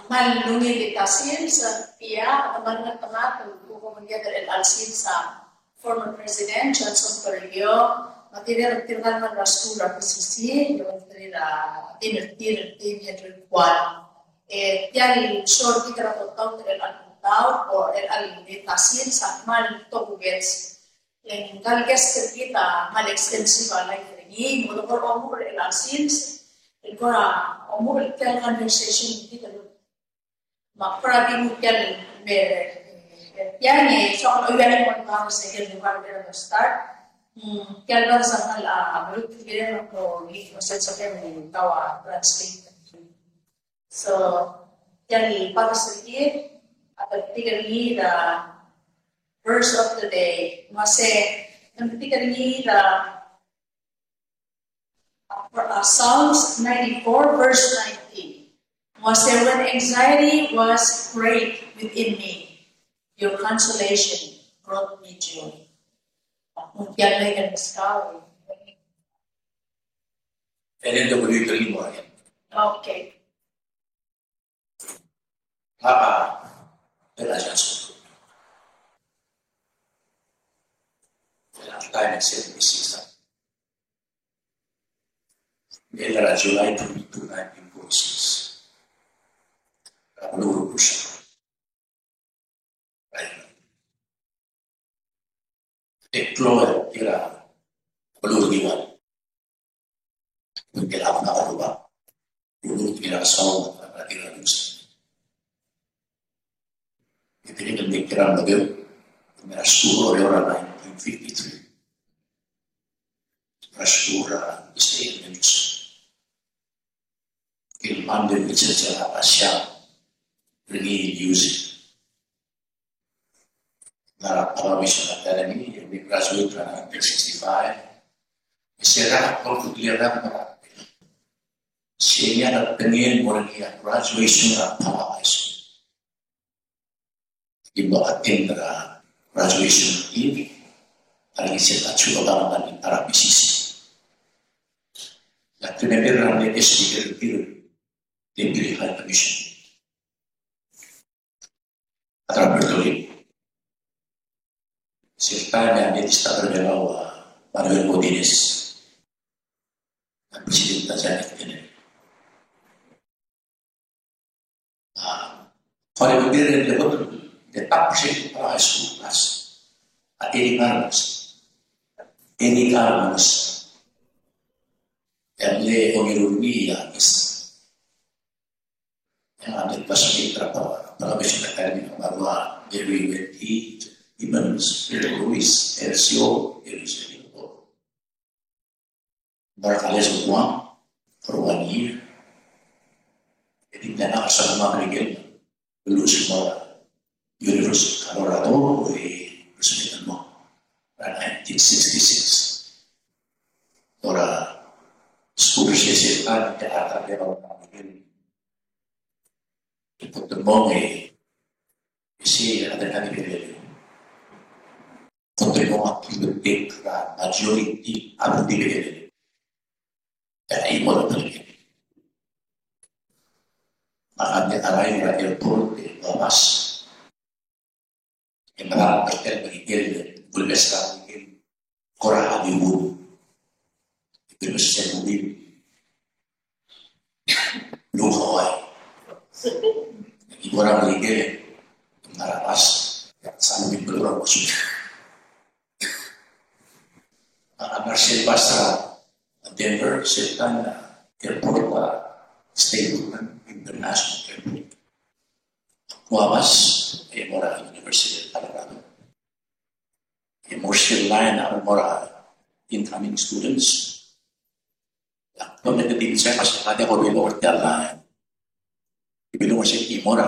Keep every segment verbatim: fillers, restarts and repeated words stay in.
Kmal ungil el sils, tia, a kmal ngeltengat el kuk omenged er chelecha el sils a former President Johnson Toribio, me a tirke el tirka el ngar er a skuul er a P C C, el tir a, tir a, tir a, tir a, tir a, e tia el show er kid er a Toltaut er chelecha el Toltaut, er chelecha el sils a kmal tokubets. E ngka el guest er kid a kmal extensive a life er ngii, me ng kora omuchel er chelecha el sils, el kora omuchel er tia el conversation er kid el Me ak kora di nguu tia el me, tia el soak el ouiang el mo er a se el lugar er a start. Mm, tia el verse a kmal a, a, meluut el kirel el mo, mo sel soak el mo kau a translate. So, tia el verse er kid, a metik er ngii a verse of the day. Me se, a metik er ngii a Uh, Psalms ninety-four, verse nineteen. Ng uase, "When anxiety was great within me, your consolation brought me joy." Ng kiang lei el meskau. And then the Willie Green one. Okay. Ngak a, el a Johnson. El a time seventy-six. El a July twenty-two, nineteen forty-six. A beluu er a Russia. Right. E klou er a beluu er a Iuan. Ng kora mla er a Rubak. Beluu er a Iuan, a beluu er a Iuan. E tirke el mei er a Rubak, me a skuul er a nineteen fifty-three. Me a skuul er a state el Mendocino. El mle er ngii a Asia, er ngii el music. Ngar er a Palau Mission Academy, e mle graduate er a nineteen sixty-five. E se er a kuk clear er a, se er ngii a tengel el mo er ngii a graduation er a Palau High School. Ki mlo attend er a graduation er tir, a re sel a chuo er a, er a P C C. A te mle er a mle speaker er tir, Deputy High Commissioner. A ta er a Puerto Rico. Sel taem e a mle discover er kau a Manuel Godínez. A president er a Senate. A, kora mle er a, er a, er a top percent er a high school class. A Eric Armas. Eric Armas. E a mle ongeru er ngii a mesa. E a mle classmate er a, er a Palau Mission Academy, er a Palau, Mary Wendy Emmons, Ruiz, Ercio, Ercio. Mo er a College of Guam for one year. E di mla er a Sacramento, Oregon, el mo er a University of Colorado, e University of Guam, er a nineteen sixty-six. Mo er a skuul er sel taem e a ta er a Oregon. E kot el mong e, e se a ta er a Oregon. Kot el mong a ki betek er a majority a Oregon. E a imo er a Oregon. Me a mle arrive er a airport e Guavas. E mera el Merikel, Merikel, Merikel, kora Hollywood. Merikel, Merikel. Lung Hawaii. Kora Merikel, Merikel, Merikel. A mla er sel bus er a Denver, sel taem a airport a State International Airport. Guavas, e mo er a University of Colorado. E mo er sel line a mo er a incoming students. Ak kmo me te di sel a se kede ko bilong er tia el line. Bilong er sel ki mo er a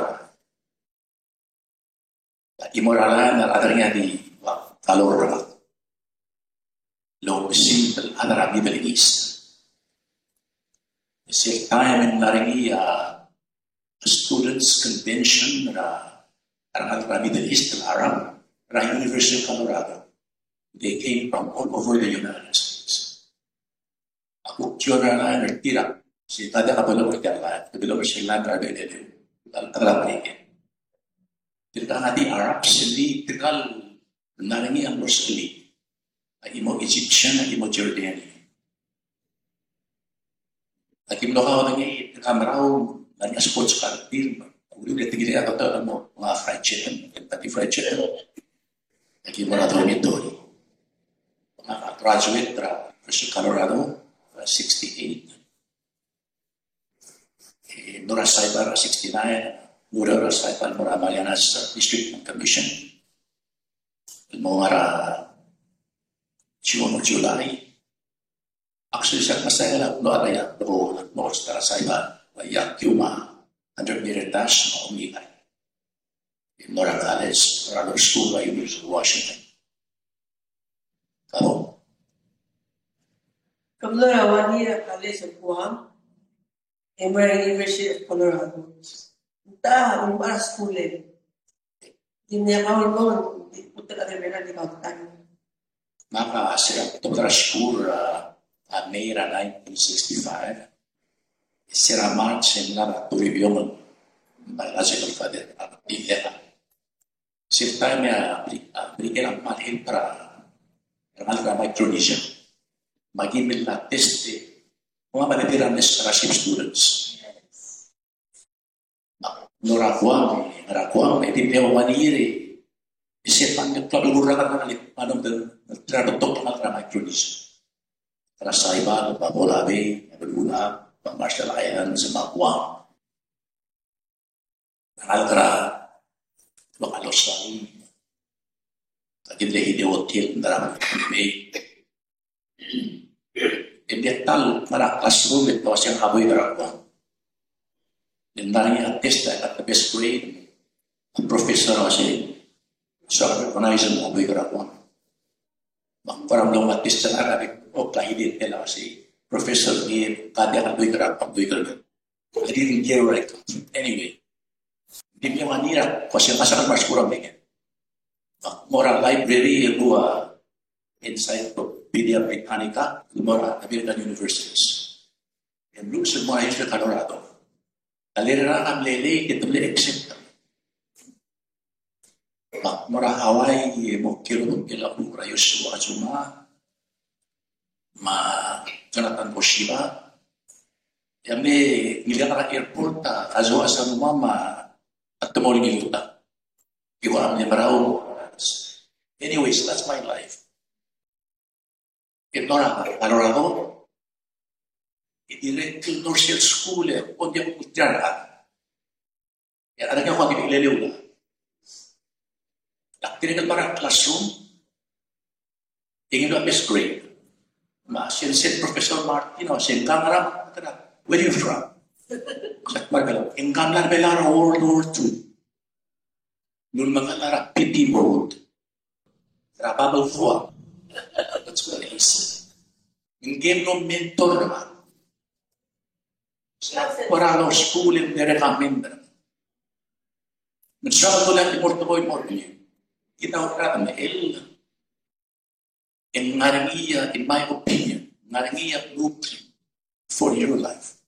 Aki mo er a line a rechad er ngii a di ua Colorado. Lo simple a rechad er a Middle East. Sel taem e ng ngar er ngii a students convention er a, er a rechad er a Middle East, er a Arab, er a University of Colorado. They came from all over the United States. A kuk join er a line er tir a, se ta diak a belong er tia el line, te belong er sel line er a Beliliou. Tal, tal a Merikel. Tirka a di Arabs, el di tirka el ngar er ngii a mlo sekelii. Aki mo Egyptian, aki mo Jordanian. Aki mlo kau er ngii, tirka merau, ngar er ngii a sports car, tir, uriul e tirke a kota el mo, mo fried chicken, Kentucky Fried Chicken. Aki mo er a dormitory. Ngak a graduate er a University of Colorado, er a sixty-eight. E, mlo er a Saipan er a sixty-nine, mlo er a Saipan el mo er a Marianas District Commission. El mo ngar er a June, July. Actually, sa masa el mlo er a, mlo, mlo er a Saipan, a ia kiuma hundred meter dash, mo mi kai. E mlo er a college, er a law school er a University of Washington. Kau? Ke mlo er a one year er a College of Guam, e mlo er a University of Colorado. Ng ta, ng mla er a skuul e. Di mle kau el mo, di kuk ta er a, di kau el ta. Ngak a se er a, tobed er a skuul er a, a May er a nineteen sixty-five. Se er a March e ng mla er a Toribiong el biological father, a, di mle kau. Sel taem e a Meri-, a Merikel a kmal help er a, er a rengalek er a Micronesia. Me aki mle test e, me a mle er a scholarship students. Ng mlo er a Guam, ng mlo er a Guam, e di mle one year e, e se el kmal klou el kurrenges er a rengalek, me a lomdasu el, el ta er a betok el rengalek er a Micronesia. Er a Saipan, me a Pohnpei, me a Belau, me a Marshall Islands, me a Guam. Ngalek er a, lo ka lo sa, aki mle di hotel, ng mla er a me. E di ta el ngar er a classroom e te uase ng boik er a Guam. E ng ngar er ngii a test a, a best grade, a professor a uase, soak el recognize el mo boik er a Guam. Me ng kora mlo ua test er a, a, o ka di tela uase, professor, e ka diak el boik er a Guam, boik er a Guam. I didn't care where I come from. Anyway, di mle one year, ko se masa el mla er a skuul er a Merikel. Ak mo er a library e kuk a Encyclopedia Britannica, el mo er a American Universities. E mluches el mo er a University of Colorado. A le er a, a mle lei e ke te mle accept. Me ak mo er a Hawaii e mo kiei el obengkel a beluu er a Yoshio Azuma me a Jonathan Koshiba. E a mle ngilai er a airport a Kazuo Asanuma me a Tomohiro Minuta. Iwa a mle merau. Anyways, that's my life. E mlo er a Colorado, e dirrek el mlo er sel skuul e, ondia kuk tia er a. E a renguk a kuk di leleu. Ak dirrek el mla er a classroom, e ngiluu a best grade. Me a sel, sel Professor Martin, a sel, "Ng ka mla er a, where are you from?" Sa kmal Belau, "Ng ka mla er a Belau er a World War Two. Ng ulemekall er a P T mode. Er a Babelfua." That's what he said. Ngii el mlo mentor er ngak. Sa kora law school e ng dirrek a member. Me ng soak el dolai a di mo er a tekoi el mo er ngii. Kid a ureor me el E ng ngar er ngii a, in my opinion, ng ngar er ngii a blueprint for your life.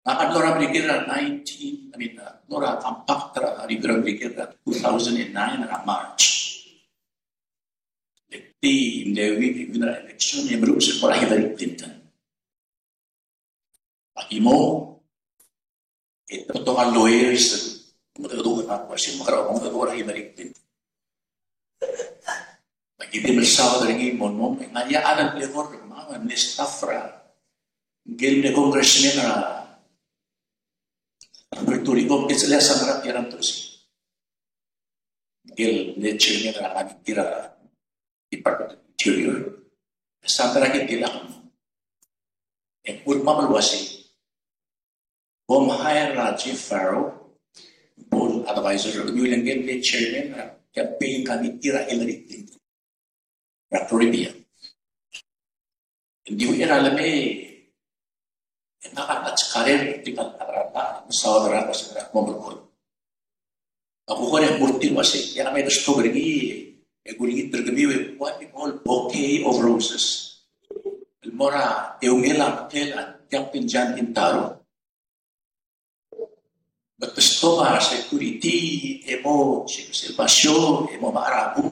Ngak a mlo er a Merikel er a nineteen, I mean, uh, mlo er a compact er a Merikel er a two thousand and nine er a March. E di, ng di win, win er a election, e meruul el mo er a Hillary Clinton. Aki mo, e te betok a lawyers, mo te dua na ko si mo kora mo te dua a Hillary Clinton. Aki di mle saod er ngii el mo, mo, e ng ngar er ngii a chad el mle kora, me a mle staff er a, ngike el mle congressman er a Puerto Rico, ke sel Senator Pierantozzi. Ngike el mle chairman er a committee er a Department of Interior. Sa a ta er a ki di lak. E ng kuk mo el uasei, bo mhire er a Jeff Farrow, bo el advisor, el ngii el ngii el chairman er a campaign committee er a Hillary Clinton er a Caribbean. Ng di uchei er a lemei, e ngak a mla check er tir el ta er a, ta er a, mesaod er a, mesaod er a, mo melekoi. Ak kuk kora mo er tir el uasei, e a mei a discover er ngii, e kulengit er kemiu, e what we call bouquet of roses. El mo er a eungel a ngklel a Captain John Kintaro. soba er a security, e mo, se, se el basio, e mo mechar a bung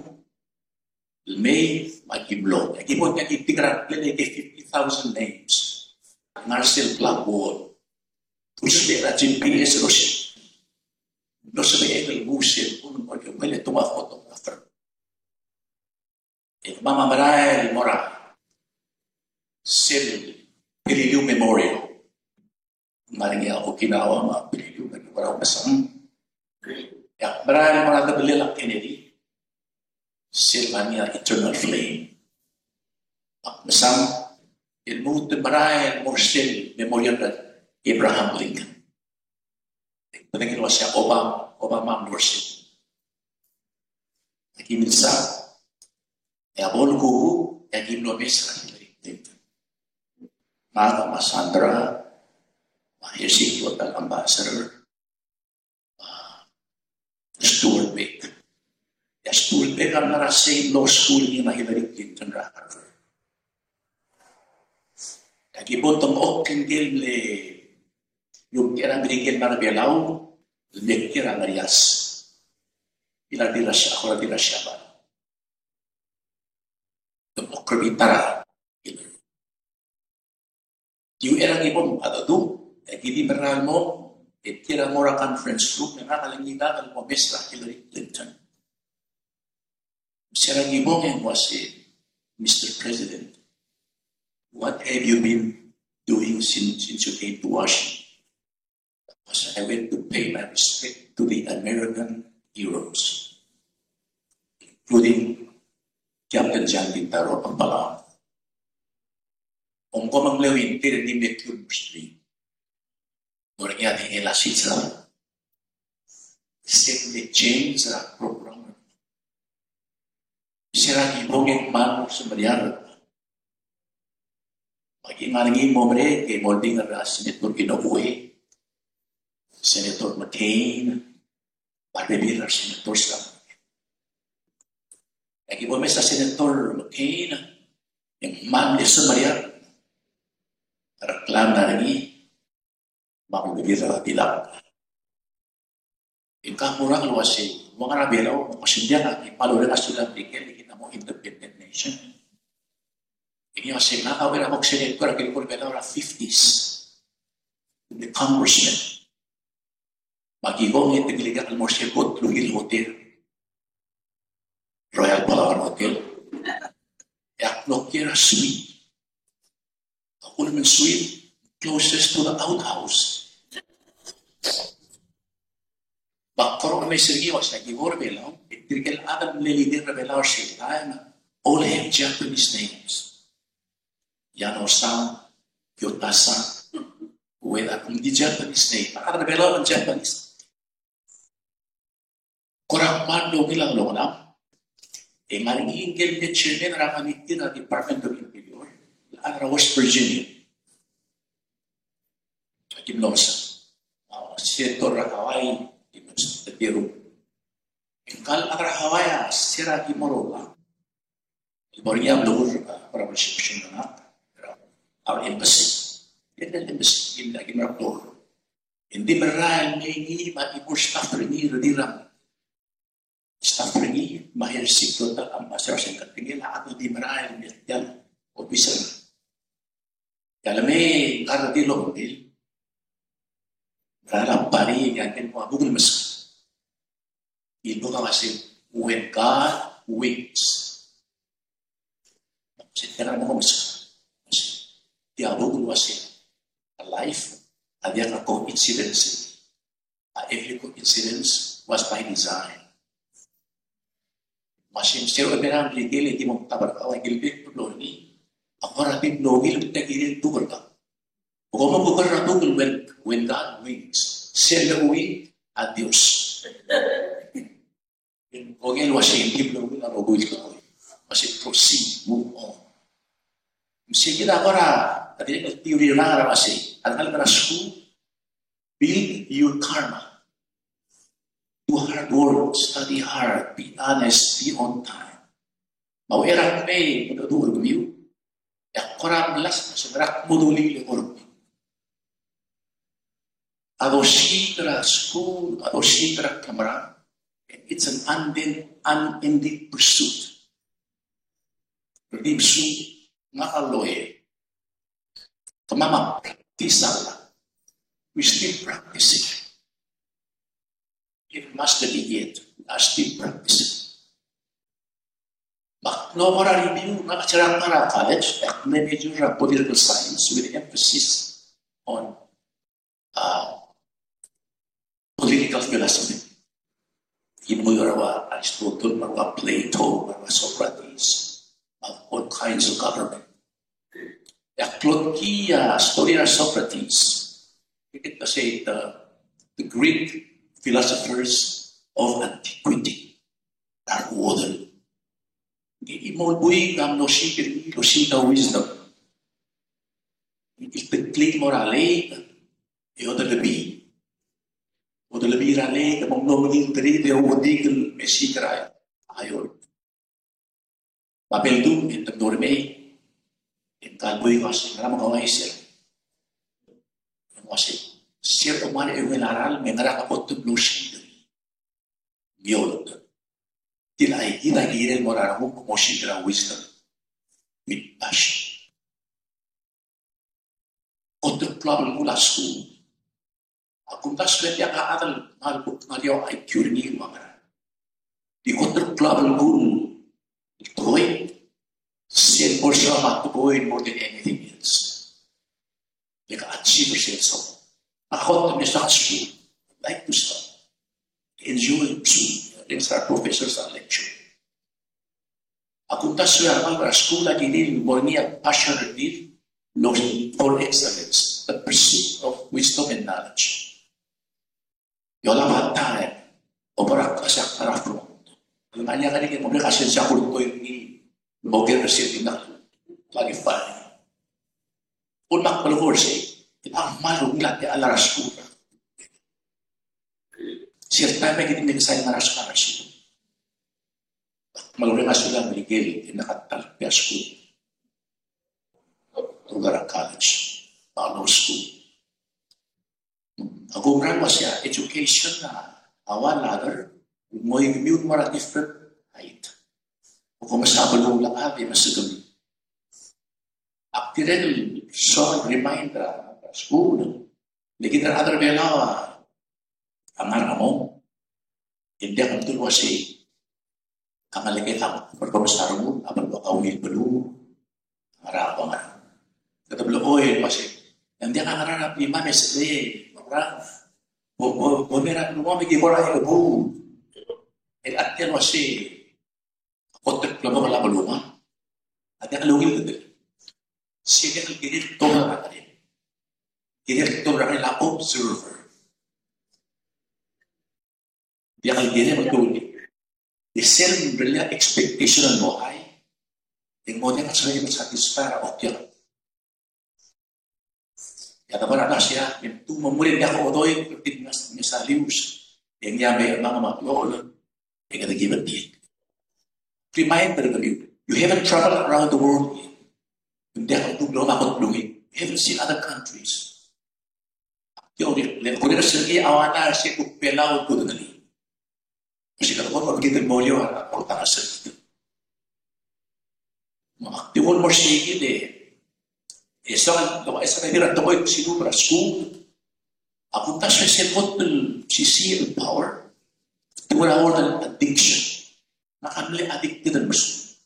el mei, me aki mlo. Aki mo, aki tirke el, le, le, fifty thousand names. Ngar er sel black wall. Dulsebechel a G P S er sel. Dulsebechel el nguu sel, un, un, un, le toma photographer. E kemam a merael el mo er a sel Peleliu Memorial. Ngar er ngii a Okinawa me a Peleliu, me a Okinawa, mesang. E ak merael el mo er a debellel a Kennedy. Sel ngar er ngii a Eternal Flame. Ak mesang. E lmuut el merael el mo er sel memorial er a Abraham Lincoln. Bedengel el uasei a Obama, Obama a mlo er sei. Aki milsa, e a bo el kuk, e aki mlo omes er a Hillary Clinton. Ngak me a Sandra, me a Jesse, el ambassador, me a Stuart Beck. E a Stuart Beck a mla er a same law school ngii me a Hillary Clinton er a Harvard. Aki bo tong ok ngike el mle, ngike er a Merikel me a Belau, el mle kiei er a Merias. Ila di Russia, a kora di Russia ba. Tong ok er a bita er a. Di uchei er a ki bo a dedu, e ki di merael el mo, e tir a mo er a conference room, e ngak a le ngii a mo omes er a Hillary Clinton. Sera ngibong e ng uase, "Mister President, what have you been doing since, since you came to Washington?" "I went to pay my respect to the American heroes, including Captain John Kintaro of Palau." Ng ko mle uintir e ng di mle kiu el mesterir. Ng ngar er ngii a di el assist er a sel change er a program. Sera ngibong e ng kmal semeriar. Me aki ngar er ngii el mo merek e mo oldingel er a Senator Inoue, Senator McCain, me a rebebil er a senators er a. Aki bo omes a Senator McCain, e ng kmal mle semeriar er a klengar er ngii, me a rebebil er a Belau. E ng kuk mo er a uase, ng ua ngar er a Belau, ng uase ng diak a ki kmal orrenges a Merikel, e ki mo independent nation. E ng uase ngak a uchei er a mo senator er a kirel Belau er a fifties. The congressman. Me aki kongei e te kilekoi el mo er sel kot el ungil hotel, Royal Palawan Hotel. E ak mlo kiei er a suite. A kulem el suite closest to the outhouse. Me ak kora omes er ngii el uase aki bo er a Belau, e tirke el chad el mle leader er a Belau er sel taem, all have Japanese names. Yano-san, Ryota-san, Ueda, ng di Japanese name. A rechad er a Belau a Japanese. Kora kmal mle ungil a delongelam. E ng ngar er ngii ngike el chairman er a committee er a Department of Interior, el chad er a West Virginia. Aki mlo mesa. A, senator er a Hawaii, aki mlo mesa. Te tirke el chad er a Hawaii a sera ki mo er a Oregon. El bo er ngii a blo er a, er a reception er a, er a, er a embassy. El, el embassy, el, el, el, el, el, el di merael el mei ngii me a di mo er a staff er ngii, el di er a staff er ngii, me a Hershey Toyota, a ambassador er a Sengkang, el di merael el mei er tia el office er ngii. E a lemei, ngka el di el obengkel, merael a party, e a ngii a mo a buk el mesa. Ilbo a uase, "When God winks." Se tia el mo mesa. Tia a buk el uase, a life a diak a coincidence. A every coincidence was by design. Me se, se el operang di kele di mo tabar kau a Gilbert Ploni. A kora di Ploni el te kirel tuker kau. Bo ko mo kuk er a buk el When, When God Winks. Sel wink a Dios. Kongei el uase ng di blo el rokui el tekoi. Uase proceed, move on. Me se kid a kora, a dirrek el theory er ngak a uase, a rengalek er a skuul, build your karma. Do hard work, study hard, be honest, be on time. Me a uchei er a kmei, me a dodu er kemiu, e a kora mlas, se ngera kmo dulii el eko er kemiu. A dosiik er a skuul, a dosiik er a klamerang, it's an unending, unending pursuit. Redemption, ngak a lawyer. Kemam a practice a law. We still practicing. It must be yet. We are still practicing. Bak no kora review, ngak a cherang er a college, ak mle major er a political science with emphasis on uh, political philosophy. Ki mui er a ua Aristotle, me a ua Plato, me a ua Socrates, of all kinds of government. E a klou el ki a story er a Socrates. We get to say the, the Greek philosophers of antiquity. A rechedal. Ng di mo buik a mlo siik er ngii, mlo siik a wisdom. Ng di te claim mo er a lake, e odelebii. Odelebii er a lake, e mo mlo mengiil er tir, e ouedikel me siik er a eou. Me a beldung, e te mlo er mei, e ng kmal buik a uase, ngera me ke uaisei. Uase, sel omar e ungil a rael, me ngera a kot el mlo siik er ngii. Beyond. Tia a ikid a kirel mo er a renguk el mo siik er a wisdom. With passion. Kot el klou a belkul a skuul. A kumdasu e diak a chad el kmal kuk ngar er eou a I Q er ngii el ua ngera. Di kot el klou a belkul el tekoi, sel bo lsebechem a tekoi more than anything else. Bek a achievers er sel soam. A kot el mesa a skuul, like to study. Enjoy school, thanks to our professors and lecture. A kumdasu e a renguk er a skuul a kirel el mo er ngii a passion er tir el for excellence, the pursuit of wisdom and knowledge. Io, a lak a taem, o bo er a klas e ak ta er a front. Ng ngar er ngii a kede mo merek a sel sel kulekoi er ngii, mo ker er sel di ngar, qualify. Kuk me ak melekoi er sei, e ak kmal ungil a techall er a skuul. Sel taem e kede mle sign er a skuul. Me a lorrenges a sulang er a Merikel, e ng mla ta el tia el skuul. Through a college, a law school. A kumdasu el uase a education a, a ua ladder, ng mo er kemiu el mo er a different height. Kom mesa beluu el chad e mesekem. Ak dirrek el soak el remind er a skuul. Le kid a rechad er a Belau a ngar er a mong. E ng diak el dul uasei. Ka ngelekek a, bo lomesa a rengul, a bo lua kau el beluu. Ngar er a, bo ngar er a. Kede blechoel el uasei. E ng diak a ngar er a primary me se, bo, bo, bo mera el ua me ki bo er a, e bo. E a tia el uasei. Kot el klebek el beluu a. A diak el ungil el, se diak el kirel el tobed er a, kirel el tobed er a observer. Diak el kirel el tobed. E sel really expectation el mo high. E ng mo diak el satisfy er a observer. E a debo er a blas e a, e ng tu mo mle diak odoik, e ng mesa lius, e ng diak me, me, me, me, e kede give it. Reminder er kemiu, you haven't traveled around the world yet. Ng diak el tu el mo kot el ungil. You haven't seen other countries. Tia el, le kuk er sel kid a ua ngera se kuk Belau el kudengelii. Uase kede kora kid el mo er eou a kora ta er sel kid. Me ak di one more thing e, e soak el, e soak el dirrek el tekoi el siluub er a skuul. A kumdasu e sel kot el sisiich el power, te ua a word el addiction. Ngak a mle addicted el mesuub.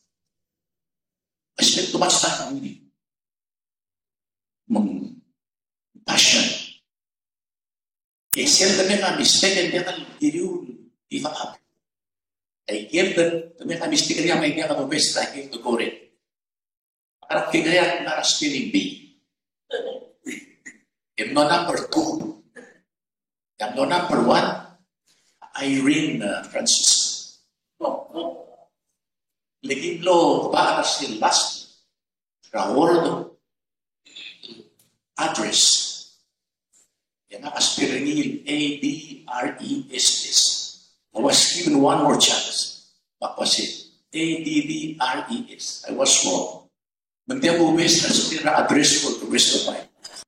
I spend too much time reading. Me ng passion. E sel de make a mistake, e ng diak el kiriu el give up. E sel de make a mistake, e ng diak el dobes, e ng diak el correct. A kuk kid a ngar er a spelling bee. E ng mlo number two. E ng mlo number one, Irene, uh, Francis. Le ki mlo, ba, er sel last er a word, address. E ngak a spell er ngii el A D R E S S. I was given one more chance. Me ak uase A D D R E S. I was wrong. Me ng diak kubes er a spell er a address for the rest of my life.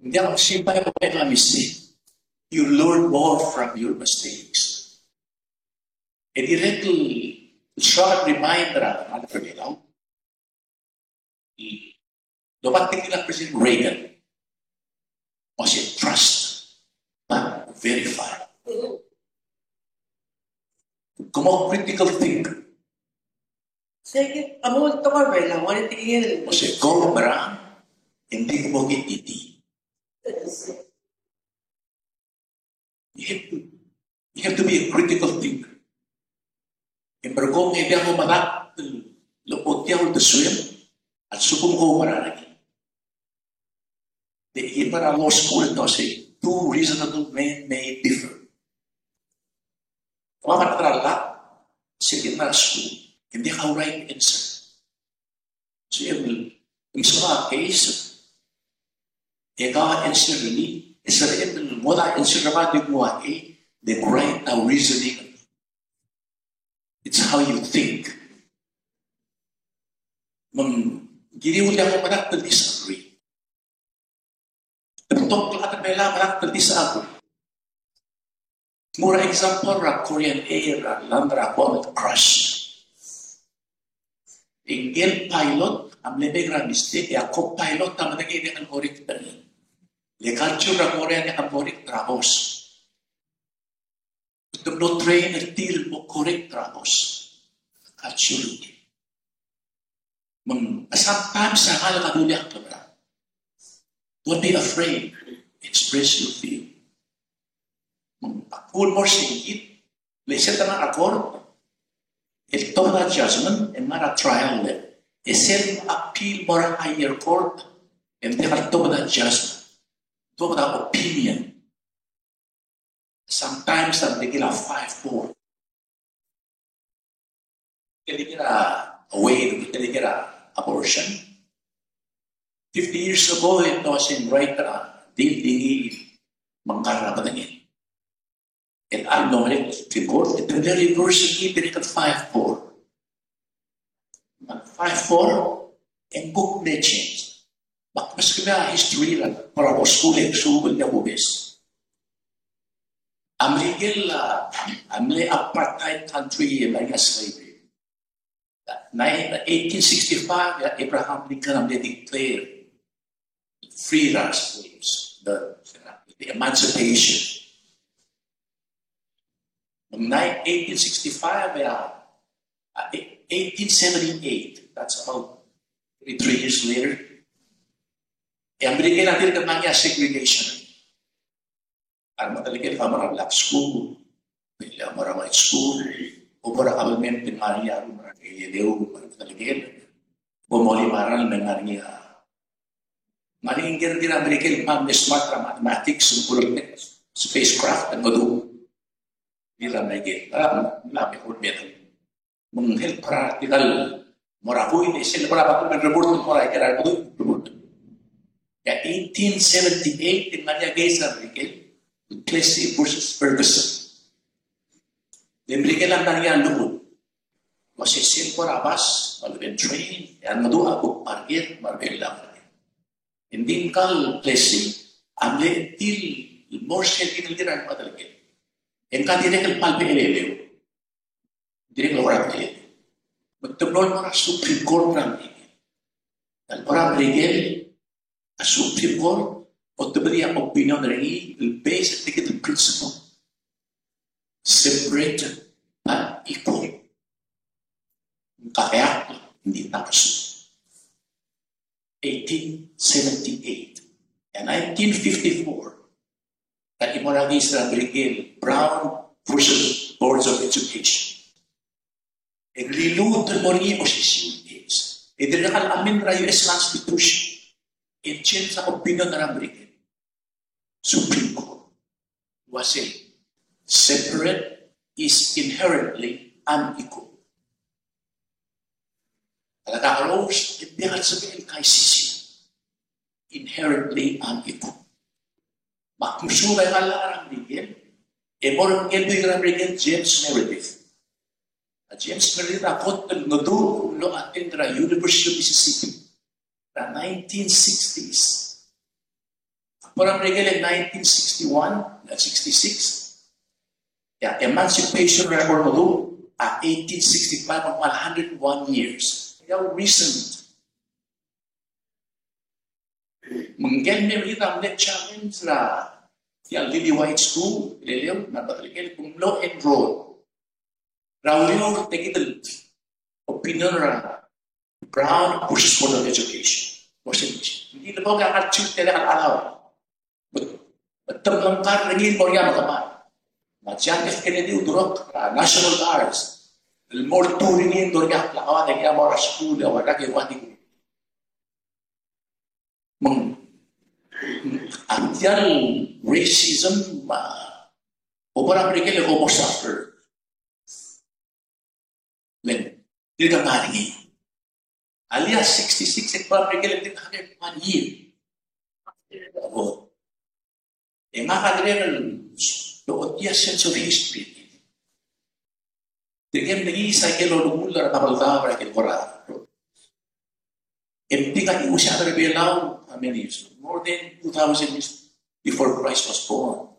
Ng diak losiik a mistake. You learn more from your mistakes. E dirrek el soak el remind er a rechad er a Belau. Doba tirke el President Reagan. Mo se trust, but verify. Kmo critical thinker. Mo se kau merang, e ng di kmo ke titi. You have to, you have to be a critical thinker. E merekong e diak modakt el ochotii a uldesuem a lsekum kau merang. Di, e mo er a law school e te uasei, two reasonable men may differ. Kau a mera el llach, se ke mla er a skuul, e ng diak a right answer. So e ng, e ng soak a case, e kau a answer er ngii, e se er a, e ng mo er a answer er a, di kmo a, e, the right now reasoning. It's how you think. Me ng kired el diak modakt el disagree. Te betok el chad er a Belau a medakt el disagree. Mo er a example er a Korean Air, er a land er a Gold Crush. E ngike el pilot a mle make a mistake, e a co-pilot a medengei e diak el correct er ngii. Le culture er a Korea a diak el correct er a boss. Te mlo train er tir el mo correct er a boss. Culture. Me ng, sometimes a ngalek a diak el kora. Don't be afraid. Express your view. Me ng, a kuk mo er sei kid, le sel ta er a court, el tobed a judgment, e ng ngar er a trial le. E sel appeal mo er a higher court, e ng diak el tobed a judgment. Tobed a opinion. Sometimes a mle kirel a five four. Mle kirel a waive, mle kirel a abortion. Fifty years ago, e te uasei ng right er a di el di ngii me ng kar er a bedengel. E a lmo merek el Supreme Court, e te mle reverse er ngii, dirrek el five four. Five four, e ng kuk mle change. Me ak meskemiu a history er a, er a skuul e ng suub el diak kubes. A Merikel a, a mle apartheid country e mla er ngii a slavery. Nine, eighteen sixty-five, e a Abraham Lincoln a mle declare free er a slaves, the, the emancipation. Ng nine, eighteen sixty-five, e a, a, eighteen seventy-eight, that's about thirty-three years later. E a Merikel a dirk ngar er ngii a segregation. A remetelekel a mo er a black school, a mo er a white school, a mo er a government e ng ngar er ngii a rengul me a eleu, a remetelekel. Bo molim a ralm e ng ngar er ngii a, ngar er ngii a ker er a Merikel el kmal smart er a mathematics, ng kulektek spacecraft, e ng meduch. Di er a Merikel, a, a, a, Me ng help er a tirka el mo er a buil, e sel bo er a back el report, mo er a ikera el report. E a eighteen seventy-eight, e ng ngar er ngii a case er a Merikel, Plessy versus Ferguson. E a Merikel a ngar er ngii a llechul. Uase sel bo er a bas, me a lebo el train, e a ngdu a kuk parker, me a lebo el llach. E ng di ngka el Plessy a mle tir el mo er sel tir el tir a remetelekel. E ngka dirrek el kmal bo el eleu. Dirrek el kora bo el eleu. Me te mlo mo er a Supreme Court er a Merikel. Ng kora Merikel, a Supreme Court, a otebedii a opinion er ngii el based on the principle. Separate and equal. Ngka a act, ng di ta kesu. Eighteen seventy-eight. E nineteen fifty-four, a di mo er a case er a Merikel, Brown versus Boards of Education. E ng liluut el mo er ngii a osisiu el case. E dirrek el amend er a U S Constitution. E change a opinion er a Merikel Supreme Court. Uase, separate is inherently unequal. A lak a klou, e ng diak el sebechel el kaisisiu. Inherently unequal. Me ak mesuub a llach er a Merikel, e mo er ngii el buik er a Merikel, James Meredith. A James Meredith a kot el ngdu el mlo attend er a University of Mississippi er a nineteen sixties. Ak bo er a Merikel el nineteen sixty-one, uh, sixty-six. E a emancipation er a Oreor a eighteen sixty-five, ng kmal hundred one years. E a recent. Me ngike el mle er kid a mle challenge er a tia el Lillywhite School, el eleu, me a Merikel, me ng mlo enroll. Er a uriul e te kid el opinion er a Brown versus Board of Education. Mo se ng di le bo ka ngar er a chief te le ka allow. But, but te mle ngkar er ngii el mo er ngii a mekemad. Me a John F. Kennedy a uldurokl er a National Guards el mo er tir er ngii el mo er ngii a klekaua e ngii a mo er a skuul e a ua rak e ua di. Me ng, a tia el racism, me a, obo er a Merikel e ko mo suffer. Le ng dirk ngar er ngii. A le a sixty-six e kbo er a Merikel e ng dirk ngar er ngii. Obo. E ngak a dirrek el lochotii a sense of history. Tirke el mengiis a ikel olengull er a Babeldaob er a ikel kora. E ng di ngak a uase a rechad er a Belau, how many years? More than two thousand years before Christ was born.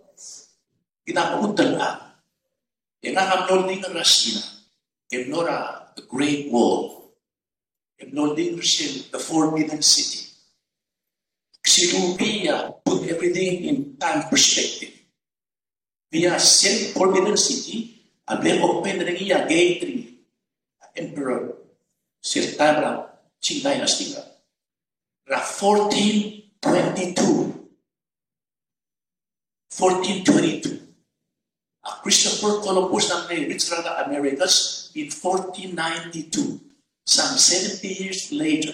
Kid a mechut el chad. E ngak a mlo oldingel er a Sina. E mlo er a the Great Wall. E mlo oldingel er sel the Forbidden City. Sirubii a put everything in time perspective. Bia sel Forbidden City a bla lopen er ngii a gate er a Emperor, sel taem er a Qing Dynasty, er a fourteen twenty-two. Fourteen twenty-two. A Christopher Columbus a mle reach er a Americas in fourteen ninety-two, some seventy years later.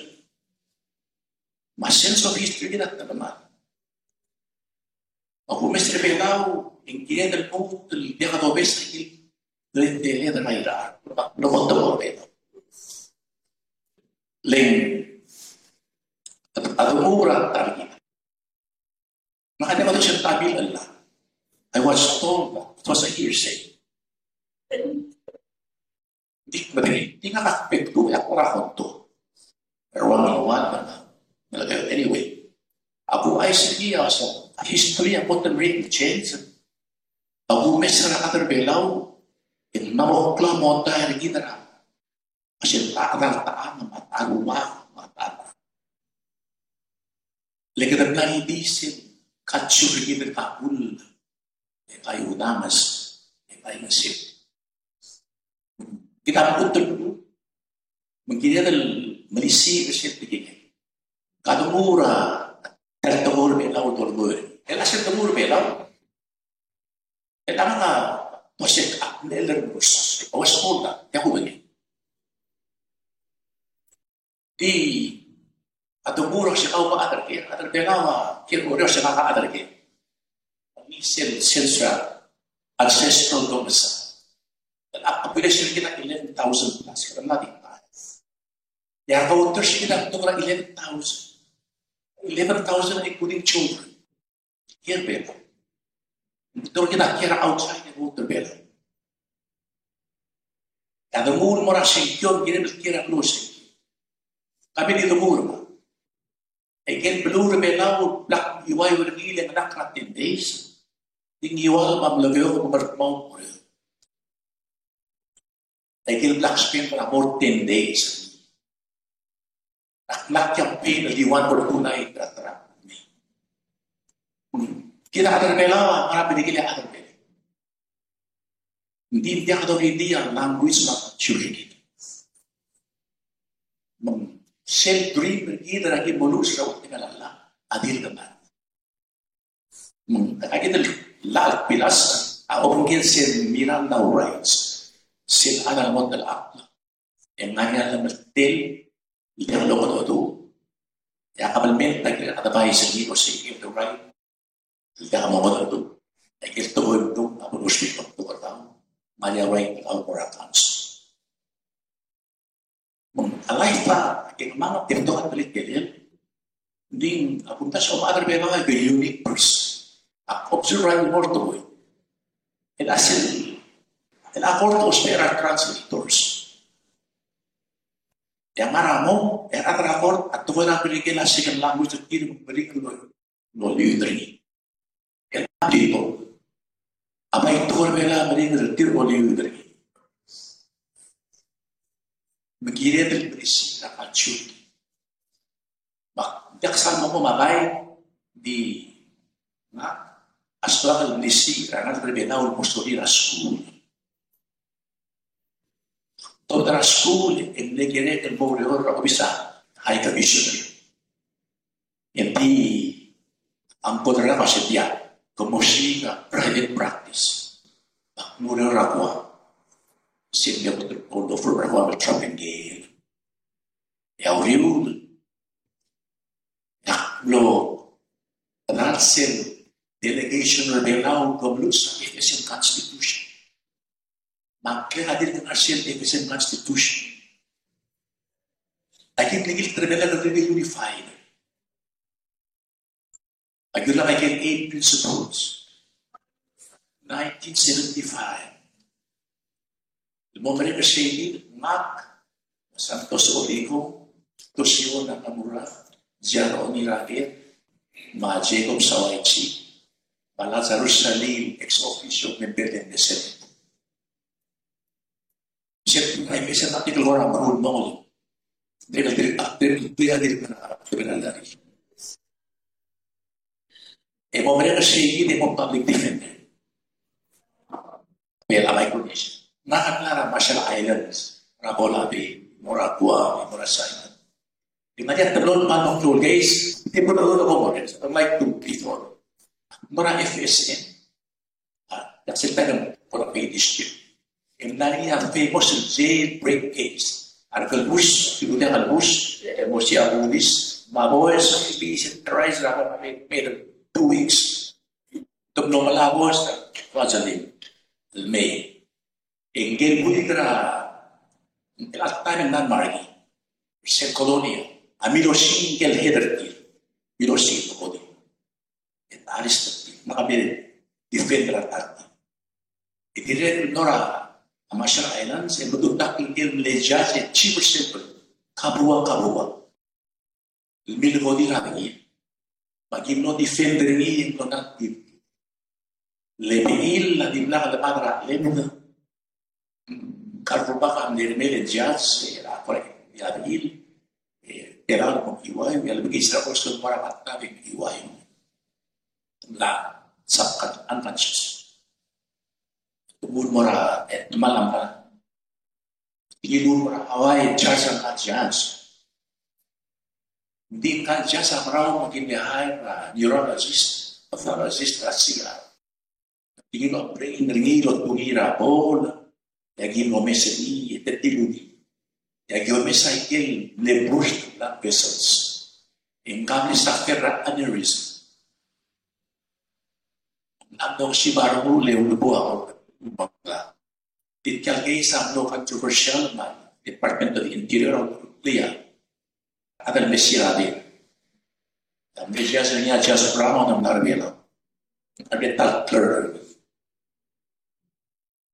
Me a sense of history er kid a telemall. A kumes er a Belau, e ng kired el lmuut el diak dobes er kid, el teleteled er a Irrai, el mo tobed er a Belau. Le ng, a, a donguu er a ta er kid. Me a kede mo dosang a tabil el llach. I was told that. It was a hearsay. Di, di ngak a kbet ku, e ak kora konto. Pero one on one, but, but anyway. Ak ouchais er ngii a, a history a kot el really change. Ak ouchais er a rechad er a Belau, e ng mla mo klou a mondai er kid er a, a sel ta, ta, ta, me a ta, rua, me a ta, ta. Le kede mla ngii di sel culture er kid el kakull, e kaiudames, e kaingeseu. Kid a mechut el, me ng kired el melisiich er sel tekingek. Kede mo er a, a tekoi er a Belau el dolekoi. E a sel tekoi er a Belau. E a ngar er a, a, posek a, el er a, a, was called that, ya ko bene. Di a donguu er a sekau a chad er ker, a chad er a Belau a kiei er a Oreor, sekau a chad er ker. Ng di sel, sel sa ancestral domicile. A population er kid a eleven thousand plus, kede mla di ta. E a voters er kid a betok er a eleven thousand. Eleven thousand including children. Kiei er a Belau. Ng di tor kid a kiei er a outside e vote er a Belau. E a donguu el mo er a sengkio, ng kired el kiei er a klou el sengkio. Ka mle di donguu el mo. E ikel beluu er a Belau, bla kiuaiu er ngii e ng ngar er a ten days. Di ng iual me a mlo beok me a mlo er kemam el Oreor. E ikel bla kspend er a more ten days. Ak mla campaign el di one or two night er a Trump. Kid a chad er a Belau a ngar er a Merikel a chad er a Belau. Ng di ng diak dorael a language me a culture er kid. Me ng sel dream er kid er a ki mo luus er a ulterekokl a llach a dirk ngar. Me ng, a kid el llach el bilas a obengkel sel Miranda rights, sel a lmuut el chad e ng ngar er ngii a llemeltel el diak lomekedecheduch, e a kabelment a kirel advice er ngii el uasei you have the right el diak lomekedecheduch. E ikel tekoi el mdung a bo losiik el tekoi er kau, me ng ngar er ngii a right el kau mo er a council. Me ng a life a, a kemam a betok a teletelel, ng di a kumdasu a chad er a Belau a very unique person. Ak observe er a lemei el tekoi. El a sel, el a court a ousbech er a translators. E a ngar er a mong, e a rechad er a court a tekoi er a Merikel a second language er tir me ng Merikel el el oliud er ngii. El a di to. A bai tekoi er a Belau a meringel er tir el oliud er ngii. Me kired el melisiich er a culture. Me ng diak sal mo mo me a bai di ngak a stoang el melisiich er a rechad er a Belau el mo sorir a skuul. Tobed er a skuul e mle kirek el mo oureor er a obis er a High Commissioner. E ng di a ngkoderang a se diak, ke mo siik a private practice. Ak mo oureor er a Guam. Se mle kot el hold over er a Guam el travel ngii. E a uriul, ak mlo er sel delegation er a Belau el ko mluches a F S M Constitution. Me a ngklek a dirk ngar er sel F S M Constitution. Aki mle ngiltii er a Belau el reunified. Aki mla er a Eight Principles. Nineteen seventy-five. El mo merek er sei, ngak, Santos Oligo, Toshio Nakamura, Jaro Onirake, me a Jacob Sawaichi, me a Lazarus Salii, ex officio member er a Senate. Sel, ai, sel article kora meruul el mo ngii. Dirrek, dirrek, dirrek, dirrek, dirrek, dirrek, e mo merek er sei e mo public defender. Belau, Micronesia. Ngak a mla er a Marshall Islands, er a Pohnpei, mo er a Guam, mo er a Saipan. Di ngar er ngii a teblo el kmal meklou el case, di bo el dodo el mo er ngii, unlike two before. Mo er a F S M. A, diak sel taem el kora big dispute. E ng ngar er ngii a famous el jailbreak case. A rekelebus, dilu diak a kelebus, e mo sei a bulis, me a boes, e di sel terrorize er a, me, me, two weeks. Te mlo melai a boes, Rosalie, el mei. E ngike el buik er a, el all time el Denmark, sel Colonia, a mlo siik ngike el head er tir, mlo siik el body. E ta arrest er tir, me a mle defend er a ta er tir. E dirrek el mlo er a Marshall Islands, e mlo dmak ngike el mle judge, e chief er sel, Kabua, Kabua. El mle body er a bengil. Me aki mlo defend er ngii e mlo ngar er tir. Le bengil a dimlak lemad er a lengd. Ka el rubak a mle remei el judge, e, a kora, e a bengil, e, te er a lebo ng kiuaiu, e a lebengis er a kora sel mo er a bata e ng kiuaiu. Mla, sab unconscious. Te mo er a, e, te mla mla. Te ngiluu er a Hawaii, judge a ngka el judge. Ng di ngka el judge a merael me ki mle hire a neurologist, pathologist er a sigar. Te ngiluu a brain er ngii el otungii er a ball, e aki mlo omes er ngii, e te diludii. E aki omes a ikel mle burst blood vessels. E ngka a mle suffer er a aneurysm. Ng mlo osiik a rengul e ulebongel a Tia el case a mlo controversial me a Department of Interior a ulia. A chad el mesiou er a bek. A mle judge er ngii a Judge Brown a mla er a Belau. A mle ta el clerk.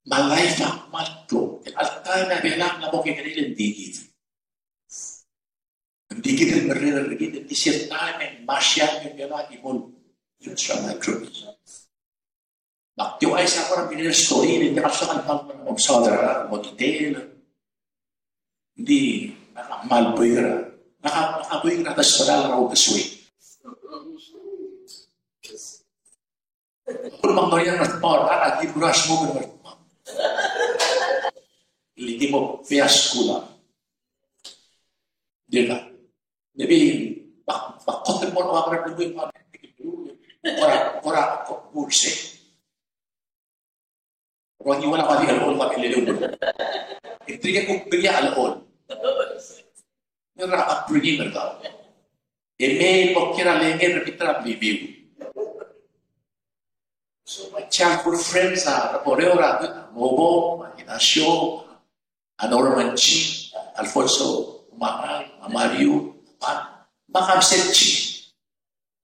Me a life a kmal klou. El all time a Belau a mla mo kekerei el di kid. Ng di kid el merreder er kid, ng di sel taem e ng masiang e ng mla di mo el Micronesia. Me ak di ouchais a kora mle story, e ng di kmal soak el kmal mo mesaod er a mo detail. Ng di, ngak a kmal buik er a, ngak a, ngak a buik er a desbedall er a uldesuek. Kuk me ng ngar er ngii a ngardmau, a ki kuk a smoke er a ngardmau. Le ki mo fea skuul a. Dirkak. Maybe, bak, bak kot el mo er a ngardmau, kora, kora, kora, kuk se. Kora ngii a ua di el ol, ua di el ol. E tirke kuk bria el ol. Ngera upbringing er kau. E mei el mo kiei er a lengel er a bita er a blibiu. So my childhood friends a Oreor, a Mobo, a Ignacio, a Norman Chi, a Alfonso, Umangai, a Mario, a Pan, me a Kamset Chi,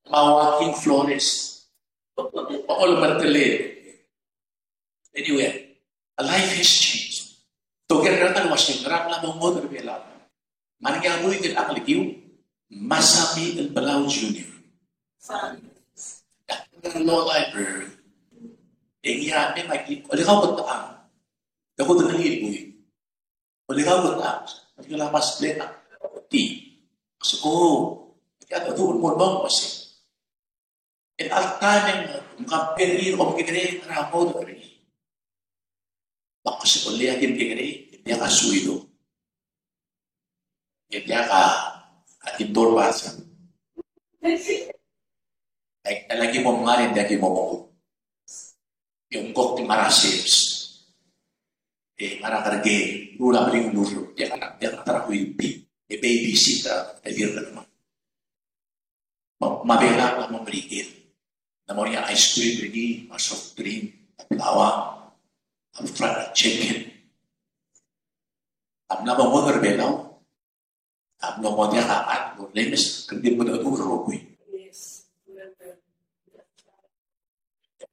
me a Joaquin Flores, me a Oliver Tele. Anyway, a life has changed. Toker er a ta el uasei ngera el mla mo ngodech er a Belau. Me ng ngar er ngii a buik el ngelekiu, Masami el Belau Junior. Law Library. E ngii a mei me a ki, ole kau kede a, e kuk de ngii el buil. Ole kau kede a, ole kau mas lek a, ti. Se ko, e a tu mo mo mo se. E a taem e ng compare er ngii, kom kekerei er a ngodech er ngii. Me ak kuk se ko le a kim kekerei, e diak a suido. E diak a, a kim dorpasang. Ai, a laki mo ngar e diak ki mo mo. E ng kuk di ngar a sales. E ngar a kerke, rura bring lur, diak a, diak a ta er a kuipi. E babysit a, e dirk mo. Me a Belau a mo Merikel. Ng mo er ngii a ice cream er ngii, me a soft drink, a plaua, a fried chicken. A mla mo ngodech er a Belau. A mla mo diak a chad el olemes, kede di mo mengedecheduch el rokui.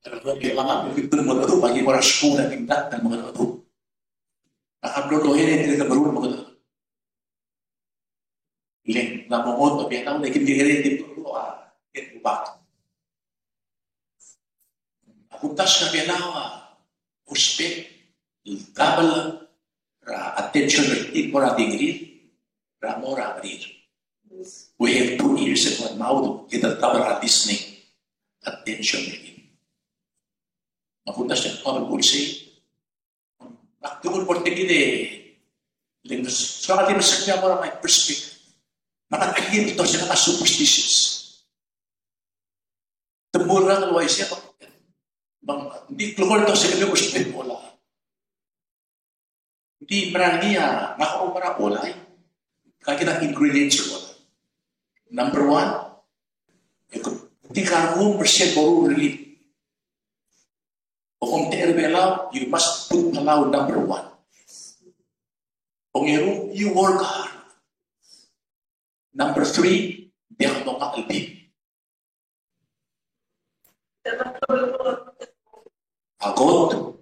Kede di mo mengedecheduch, me aki mo er a skuul a di mla mo mengedecheduch. A mlo loia e di mo mengedecheduch. Le ng mla mo ngodech a Belau, le kede di mo mengedecheduch a, e rubak. A kumdasu er a Belau a ousbech el double er a attention er tir el mo er a dengir, er a mo er a merir. We have two ears and one mouth, kede double er a listening attention er tir. Me a kumdasu er a Bible el uasei, ak di kuk bo er tir e, le ng soak a di mesekngeam a mo er a my perspective. Me ak di kuk bo er tir e, a superstitious. Te mo er a uaisei, me ng di klou el uasei, le ousbech el mo er a. Ng di mera ngii a, ngak a oumera olai, ka kid a ingredients er olai. Number one, e ko, ng di kar nguu er sel bo er ngii. Kom te er a Belau, you must put Palau number one. Ongeru, you work hard. Number three, diak mo ngak el di. A kot,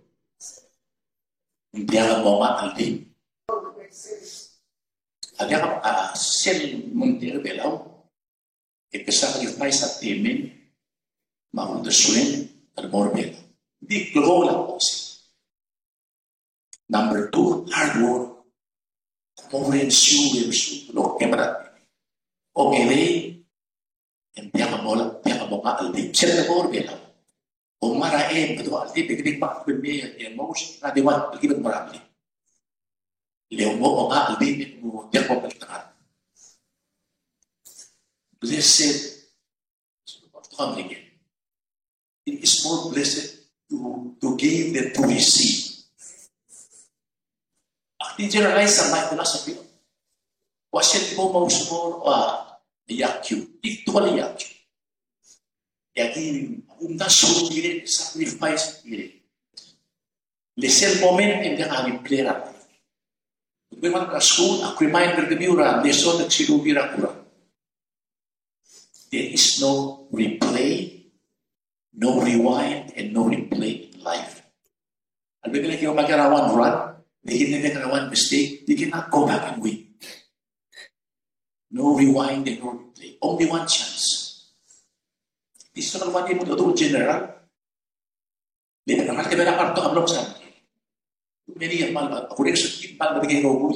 diak mo ngak el di. A diak a sel mo er a Belau, e ke sacrifice a temen, me a uldesuem, el mo er a Belau. Di klou el uaisei. Number two, hard work. Mo er a nsiu, e nsiu, lo kemera. Ongelei, e ng diak mo, diak mo ngak el di. Sel mo er a Belau. Omera e, me te ua el di, e ke di kmal kmo me, e mo, a di ua, e ke di mo er a di. Le mo, mo ngak el di, mo, diak mo ngak el di. Blessed. It is more blessed to, to give than to receive. Ak di generalize a my philosophy. Ua sel di bo mo ousbech a iakiu. Di tua el iakiu. E aki, a kumdasu el kirel, sacrifice el kirel. Le sel moment e ng diak a replay er a. Kede mla er a skuul, ak remind er kemiu er a lesson el silubii er a Kurang. There is no replay, no rewind, and no replay in life. A lebo el kmo, make a one run, they can make a one mistake, they cannot go back and win. No rewind and no replay. Only one chance. This is not what you do, general. Di, ng kmal te mera part of a block sa. Many a kmal, a correction kit kmal, di ke rokui.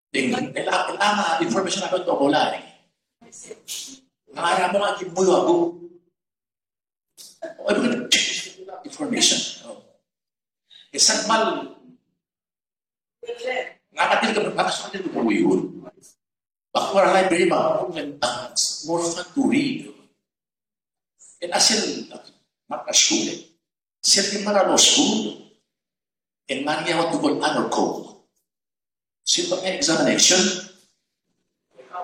Di, el, el, el, information a betok a bo lak. Ng ngar er a mo ngak ki mo ua bo. O, information. E sa kmal Ngak a dirk, ngak a soak a dirk mo uriul. Ak mo er a library me a, and, uh, it's more fun to read. E a sel, ngak a skuul e. Sel di mla er a law school, e ng ngar er ngii a what we call honor code. Sel bo er ngii a examination,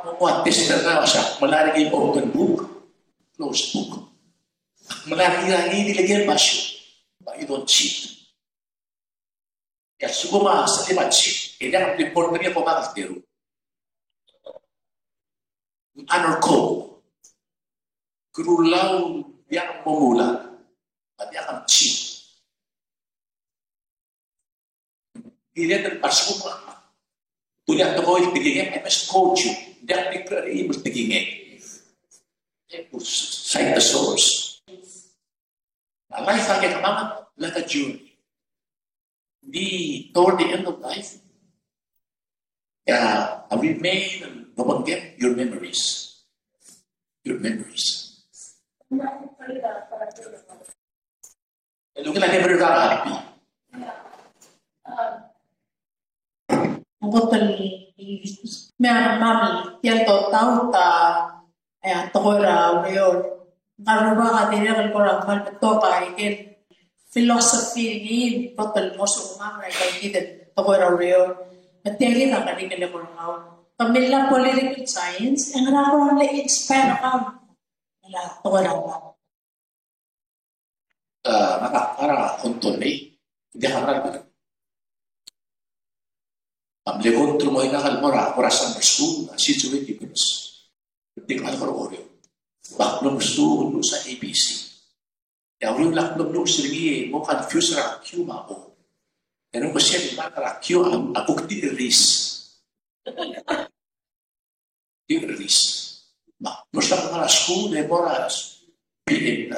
mo ua test er ngak a uasei, melai er ngii el open book, closed book. Melai er ngii a ngii di le ke basio, but you don't cheat. E a lsekum a sel di mla cheat, e diak a report er ngii e ko ngak el teru. Honor code. Ke rulau, diak a mo mula, a diak a cheat. Kired el, a lsekum a, tulia tekoi el tekingek, I must coach you. Diak di kuk er ngii el tekingek. Cite the source. A life a ke kemam a, like a journey. Di toward the end of life, yeah, a remain, no one get your memories. Your memories. Ungil a memory er a happy. Ng kot el, me a, me a, tia el tutau a, e, tekoi er a ureor. Ng ngar er a rubak a dirrek el kora kmal betok a ikel philosophy er ngii, kot el mo sumang er a ikakid el tekoi er a ureor. Me tia kid a kerik el eko er kau. Kemiu el political science, e ngera kora le inspire er kau el tekoi er a ureor. A, ngak a, ngak a Anthony, diak a ngak a. Ak mle go through mo er ngak el mo er a, mo er a summer school, a situation difference. Di ngak a kora Oreor. Ak mlo mesuub el luches a A B C. E a uriul el ak mlo mesuub er ngii e mo confuse er a Q me a O. E ng ko sel ngak er a Q a, a kuk di erase. Di erase. Me a, mlo soak el ngar er a skuul, e mo er a, e, e, e,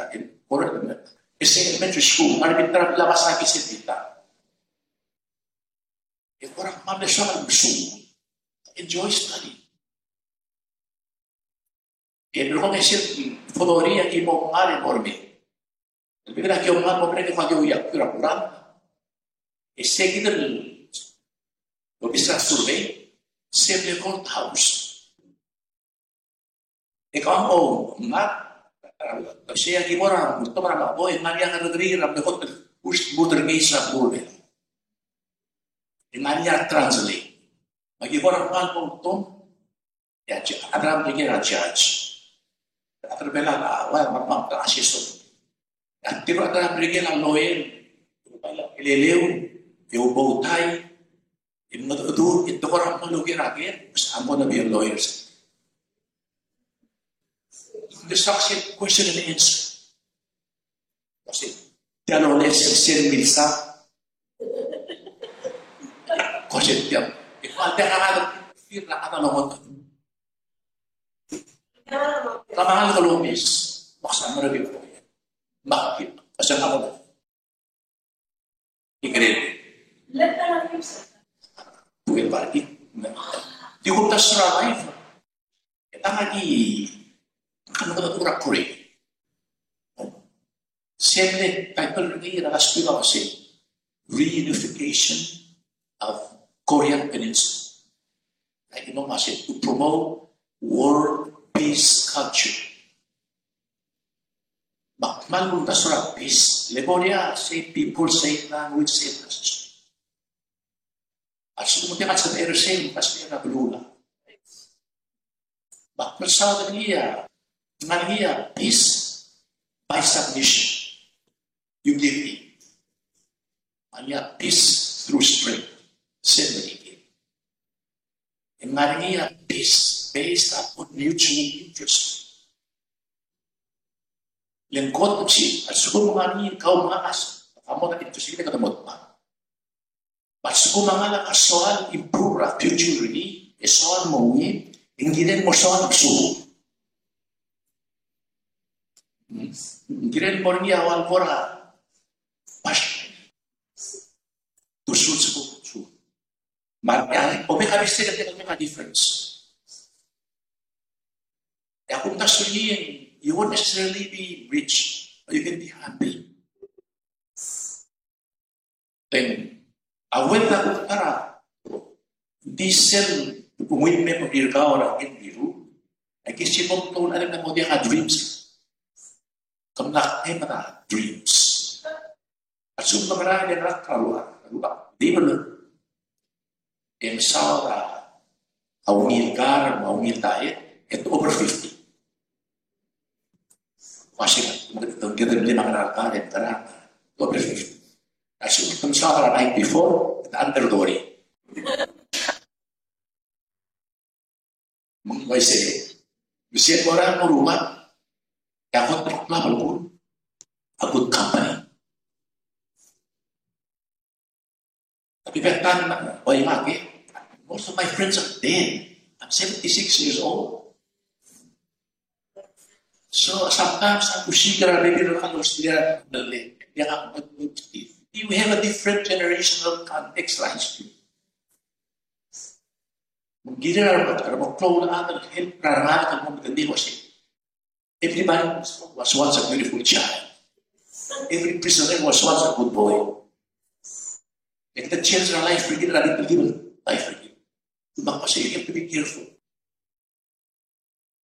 mo er a, e sei elementary school, me a rebita er a bla bas a ki se bita. E kora kmal mle soak el mesuub. Enjoy study. E ng ko sel four thirty a ki mo ngar e mo er mei. El bebil a ki omngar el mo merek e kuk a ki ouia a kura kura. E sei kid el obis er a survey, se mle courthouse. E kau a omngar, sei a ki mo er a, mo er a, mo er a, e ng ngar er ngii a kerrekeriil er a mle kot el ursmut er ngii er a beluu. E ng ngar er ngii a translate. Me a ki mo er a kmal mo tong, e a judge, a chad er a Merikel a judge. A chad er a Belau a, ua, me a, me a, a assessor. E a tirka el chad er a Merikel a lawyer, e a eleu, e a bowtie, e a mengedecheduch, e te kora mo loker a ker, pues I'm gonna be a lawyer. Ng diak sel question and answer. Ko se, tia el oles el sel milsa. Ko se tia, e kmal diak a ngar er a fir er a chad el longetong. Kemam a kmal omes, me ak sa merekii ko. Me ak, me ak sa merekii. Ikrel. Bukel barkit. Di kumdasu er a life. E tang a ki, kemam a kora kore. Sel title er ngii er a last week a uase Reunification of Korean Peninsula. Aki mo uase to promote world peace culture. Me ak kmal kumdasu er a peace. Le Korea, same people, same language, same culture. A lsekum ng diak a sebechel er sei, me a sebechel a beluu. Me ak mle saod er ngii a, ng ngar er ngii a peace by submission. You give in. Ng ngar er ngii a peace through strength. Same thing. Ng ngar er ngii a peace based upon mutual interest. Le ng kot el chi, a lsekum ng ngar er ngii kau me ngak a, a mo er a interest er kid e kede mo tmang. Me a lsekum a ngalek a soal improve er a future er ngii, e soal mo ungil, e ng kirel mo soal mesuub. Hmm? Ng kirel mo er ngii a ua el kora passion. To shoot, shoot, shoot. Me a, o make a mistake, o make a difference. E a kumdasu er ngii, you won't necessarily be rich, but you can be happy. Then, a uel a kuk ta er a, di sel, ungil memory er kau er a ngii el rirellii, aki sel mo, mo, mo diak a dreams. Ke mla, e mla dreams. A lsekum ke merael e ng ngar er a rua, rua, di beluu. E ng saod a ungil kar, a ungil taem, e te over fifty. Uase, ng kede mle mekera el kar, e mekera, over fifty. A lsekum ke msaod er a ninety-four, e te under thirty. Me ng uaisei, me sel bo er a renguk el rubak, e a kot el klou a belkul, a good company. Tapi back then, oi, ngak e, most of my friends are dead. I'm seventy-six years old. So sometimes a kusik er a rebebil er a Austria, we have a different generational context er a history. Me ng kirel a re, re mo klou el chad el help er a rechad el mo medengelii el uasei, everybody was once a beautiful child. Every prisoner was once a good boy. E kede change er a life er kid, er a little life er kid. Me ng uasei, you have to be careful.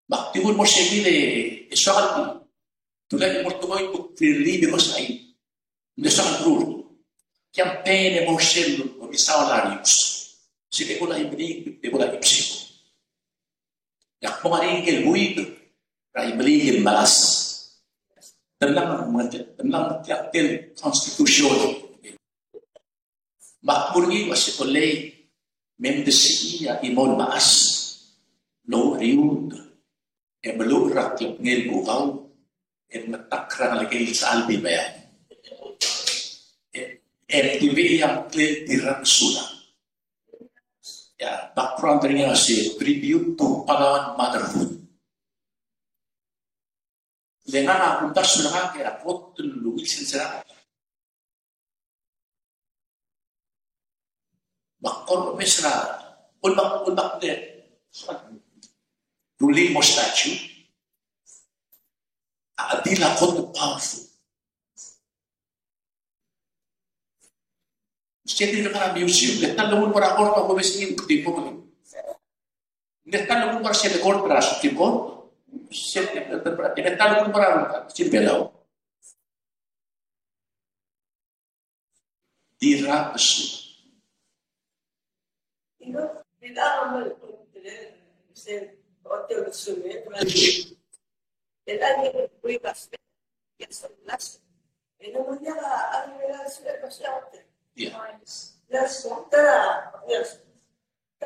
Me ak di kuk mo er sei kid e soak el, dulii el mo er a tekoi el kuk clearly because I, ng soak el rule. Campaign e mo er sel, o, Misaol a Rius. Sei kid a Imeliik, e bo er a Imeliik. E ak mo ngar er ngii el buik er a Imeliik el melasem. Te mla, te mla, te mla, te mla constitution. Me ak mo er ngii el uasei, olei, me mdesii a chimo el mechas el ouriul e meluchel er a klebngel el bukau e metakl er a ngelekel el sechal di meang. E, e mtibechii a ngklel el tirang el sulang. A background er ngii a uasei tribute to Palauan motherhood. Le ngak a kumdasu er ngak e a kot el ungil sensei er ngak. Me ak kora omes er a, ul bak, ul bak de, rullii el mo statue, a chedil a kot el powerful. Sel di ngar er a museum, le ta el lmuut el mo er a court, a omes er ngii el di mo. Le ta el lmuut el mo er a sel court er a Supreme Court, sel, le ta el lmuut el mo er a sel Belau. Di rap su. Yeah.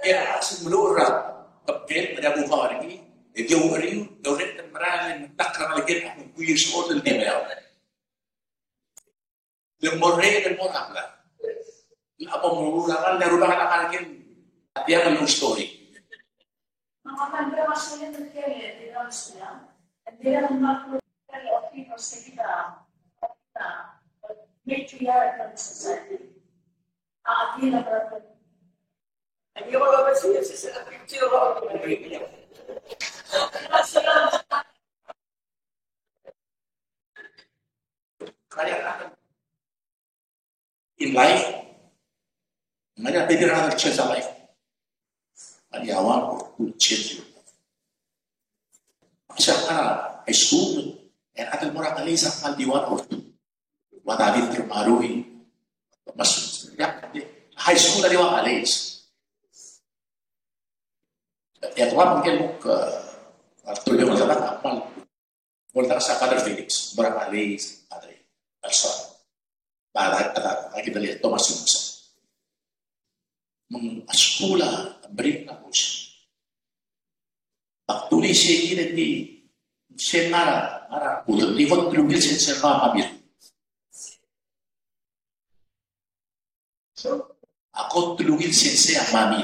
E a sel meluchel er a kebkeb, me a di a bukau er ngii, e di oureor, e oureor el merael el metakl er a ngelekel a two years old el di meang. Le morreu el mo er a blai. Le a bo mo er a blai, le rubak a ngelekel a diak el story. In life, ng ngar er ngii a bebil el change a life. Ng ngar er ngii a one or two change. Sel ngar er a high school, e a chad el mo er a college a kmal di one or two. Ua David Marui, mas, ya, high school a di ua college. E a kmal, me ng kuk, e, a tuliong a kmal Volta sa Father Felix, mo er a Alice, Padre, also. Ba, ba, ba, ba, kid el Thomas Johnson. Me ng a skuul a bring a motion. Ak dulii sei kid e di, se ngar er a, ngar er a, di kot el ungil sensei a mami. A kot el ungil sensei a mami.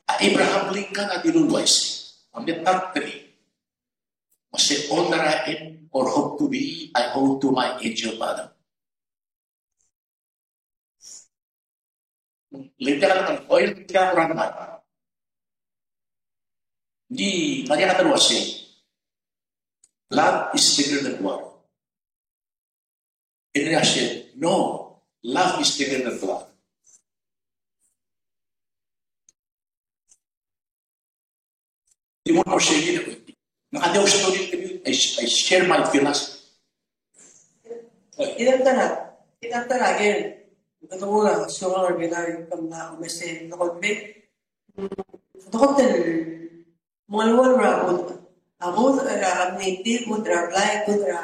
A Abraham Lincoln a dilu el uaisei, a mle ta er ngii. Me se all that I am or hope to be, I owe to my angel father. Le tia el oil, tia el run. Di, ng ngar er ngii a ta el uaisei, blood is thicker than water. And I said, no, love is thicker than blood. Di mo share it. Ng ngar er ngii a story, I, I share my philosophy. Ida ta er a, ida ta er a, again, kede kora soal er a bina el kemam a mesa el kot el, kot el Mo er a kot, a kot er a community, kot er a blai, kot er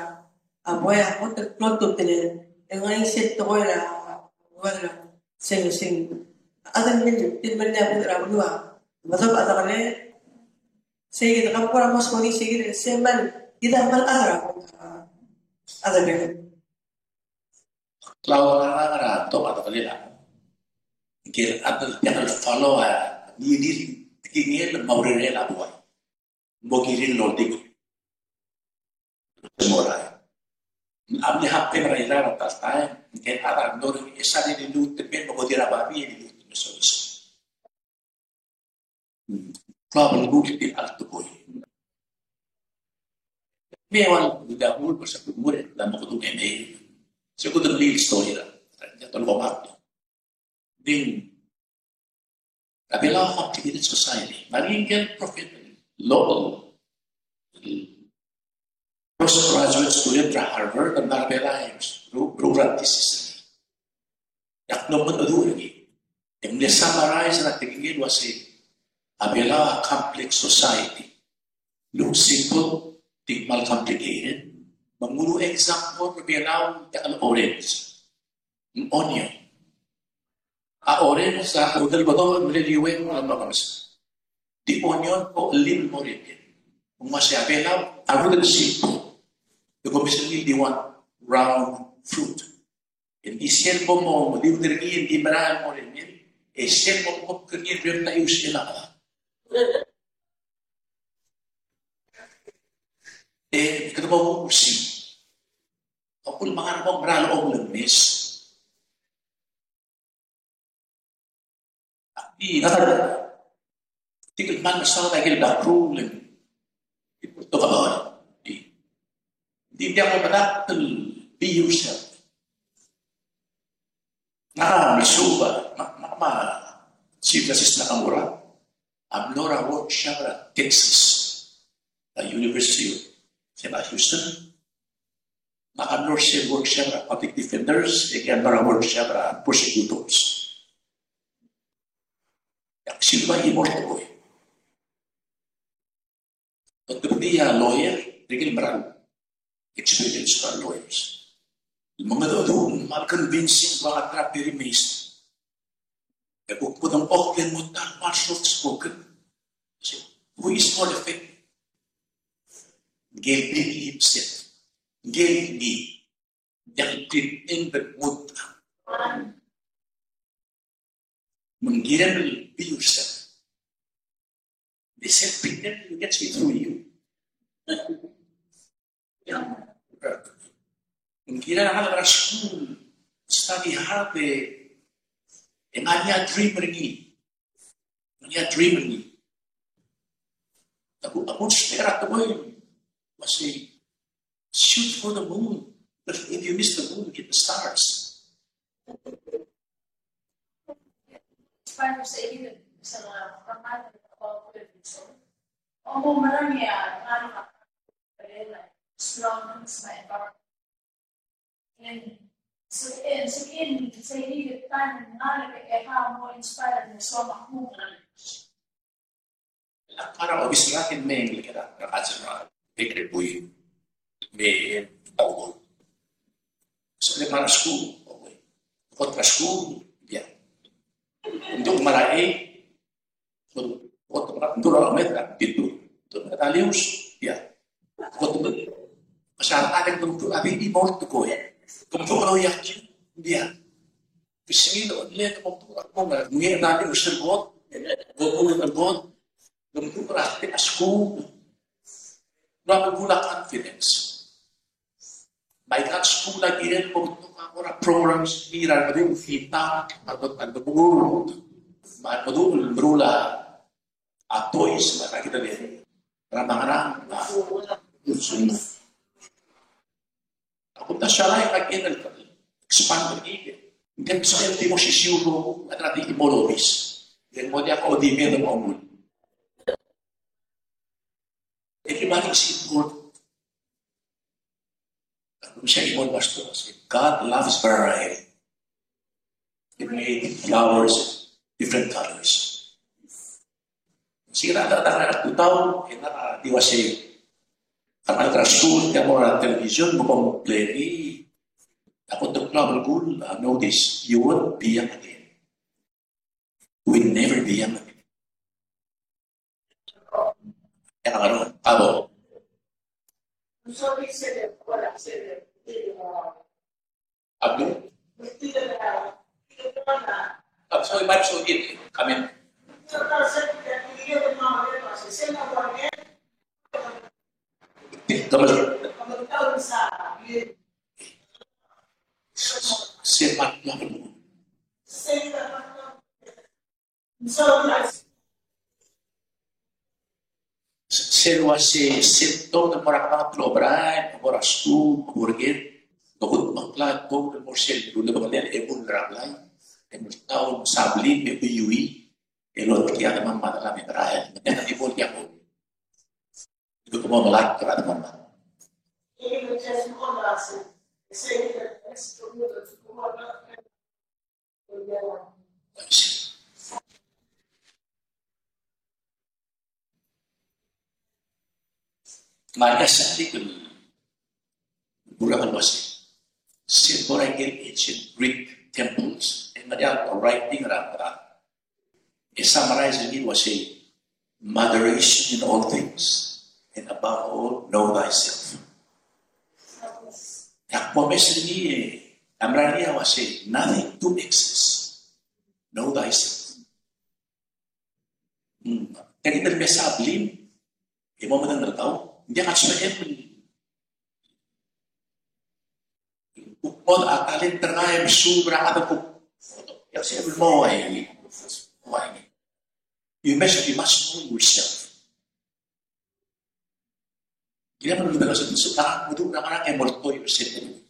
a buai, a kot el klou a ultutelel. E ng ngar er ngii sel tekoi er a, kot er a, sel, sel, a chad el mle, tir el mle kot er a beluu a, me a chad er a, sei kid a kora mo skoki sei kid, sei kmal, kid a kmal chad er a, a chad er a. Klou a ngar er a, ngar er a, to, a, to, a, ngike el chad el diak el follow a ngii di el tekingel me a urerel a buai. Mo kirir el oldik. Mo er a. A mle happen er a Irrai er a ta el taem, e a rechad a mlo er ngii e sel liluut el mei, me ko di er a babii e liluut el mei soiseb. Klou a belkul el tekoi. Me a ua el dula mur, me se kuk mur, e dula mo kudung e mei. Se kudung el story er a. Ya tol ko marto. Di a Belau a complicated society. Me a ngii el prophet, lo, el postgraduate student er a Harvard, el mla er a Belau, ru-, ru-, rural thesis. Ak mlo mengedecheduch er ngii. E ng mle summarize er a tekingel el uasei a Belau a complex society. Looks simple, di kmal complicated. Me ng ua example er a Belau, diak el orange. Onion. A orange a udelbedoch el mle liuekl el mo kames. Di onion ko el lim el mo er ngii. Ng uasei a Belau a rudel simple. E ko mesa ngii di one round fruit. E ng di sel bo mo liud er ngii e ng di merael el mo er ngii. E sel bo mo kuk er ngii e ng di merael el mo er ngii. E kede mo uaisei. Ak ulemengar el mo merael el omes. Ak di, ngak a, di kmal mesaod a ikel background el, di, di, di, di, di, di, di, be yourself. Ngak a mesuub a, ngak, ngak me a Chief Justice Nakamura a mlo er a workshop er a Texas, a University of Houston. Ngak a mlo er sel workshop er a public defenders, e ngak a mlo er a workshop er a prosecutors. E ak silbai a chimo el tekoi. Kede di a lawyer, tirke el mera el experience er a lawyers. Me ng di kmal convincing, ua ngak a very amazed. E kuk bo dengchokl el mo ta el kmal soft spoken. Who is more effective? Ngii el believe himself. Ngii el ngii. Diak el pretend el mo ta. Me ng kirem el be yourself. The self pretend will get you through you. Ng kirem el ngar er a skuul, study hard, e ng ngar er ngii a dream er ngii. Ng ngar er ngii a dream er ngii. Ak, ak, ak, shoot for the moon. But if you miss the moon, get the stars. Ak ngar er a obis er ngak e ng mei el kid a, a kachel er a bakery boy, me a uong. Sel mla er a skuul, okay. Kot er a skuul, yeah. Ng di mla er a, kot, kot er a, ng di mla er a, kot er a lius, yeah. Kot er a, kot er a, kot er a, kot er a, Ng mla er a skuul, ng mla er a confidence. Me a skuul a kirel mo betok a kora programs, me a remeduch el fita, me a remeduch el meruul a toys, me a kid el, er a ngerang, me a, Ak omdasu a line er a kirel el expand er ngii. Ng di msa el di mo sisiu el rokui a ta er a di chimo el obis. E ng mo diak a di me ng omul. Everybody is important. Ak msa el chimo el pastor, God loves variety. He made flowers, different colors. Sel ta, ta, ta, ta, tutau, e ng di uasei, a ngar er a skuul, e a mo er a television, me kom play, e a kot el klou a belkul, a notice, you won't be young again. We'll never be young again. E a ngar er a, a bo. Abdul? Abdul, my son, come in. Kemel-, se mat, sel uase, sel tong el mo er a kemanget el oberael, mo er a skuul, mo er a kerke, e kuk mekngit a tong el mo er sel ulebengel e mul er a blai, e mul taun, sablim, e buiuii, e lotkii a demam me a delam e merael, me ng di bo el kiamu. Kuk mo melatk er a demam. Me a ngar er ngii a sel lik el, el ureor el uase, se el bo er a ikel ancient Greek temples, e ng ngar er ngii a writing er a, er a, e summarize er ngii el uase, moderation in all things, and above all, know thyself. Ak mo mes er ngii, e a mera er ngii a uase, nothing to excess, know thyself. Hmm. Tia kid el mesa a blim, e mo medengei el kau, ng diak a sebechem el kuk mo a talent er ngak e mesuub er a chad el kuk. Diak sebechem el mo ua ngii. Mo ua ngii. You must, you must know yourself. Kid a medengei el kau, se, se, a, mo dmu er a ngerang e mo oltobed er sel.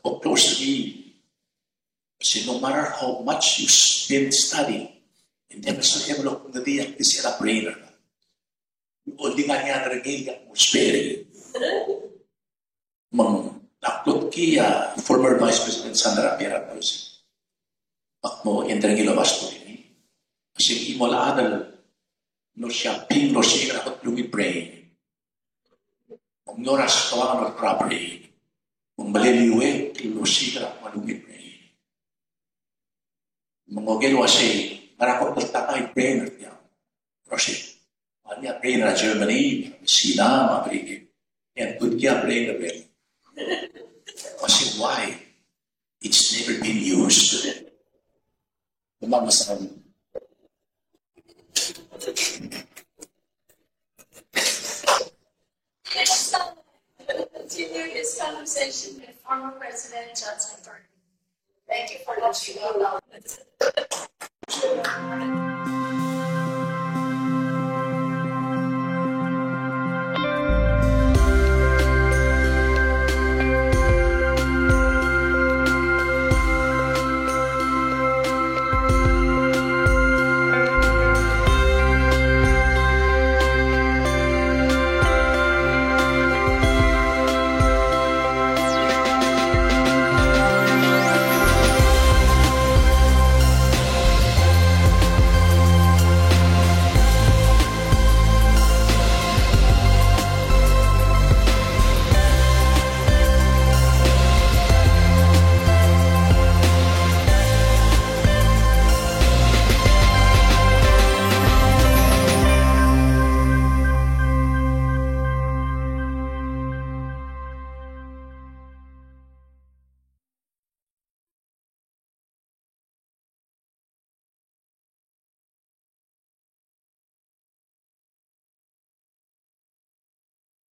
Of course, we, see, no matter how much you spend study, and then so have a look at the, this is a brainer. Holding a other game, atmosphere. Me ng, ak lotkii a former Vice President Sandra Pierantozzi. Ak mo, e ng dirrek el oba story er ngii. Sei kid a mo locha el, no shopping, no sei kid a kot el ungil brain. Me ng ngar er a stoang el property. Me ng mle liuekl el osiik er a kmal ungil brain. Me ng oker el uasei, ngera kot el takai brain er tiang. Uasei, a ngii a brain er a Germany, China, me a Britain. E ng tutkii a brain er a Britain. Uasei, why? It's never been used. Come on, Masami. Next up, we'll continue this conversation with former President Johnson Bernie. Thank you for watching.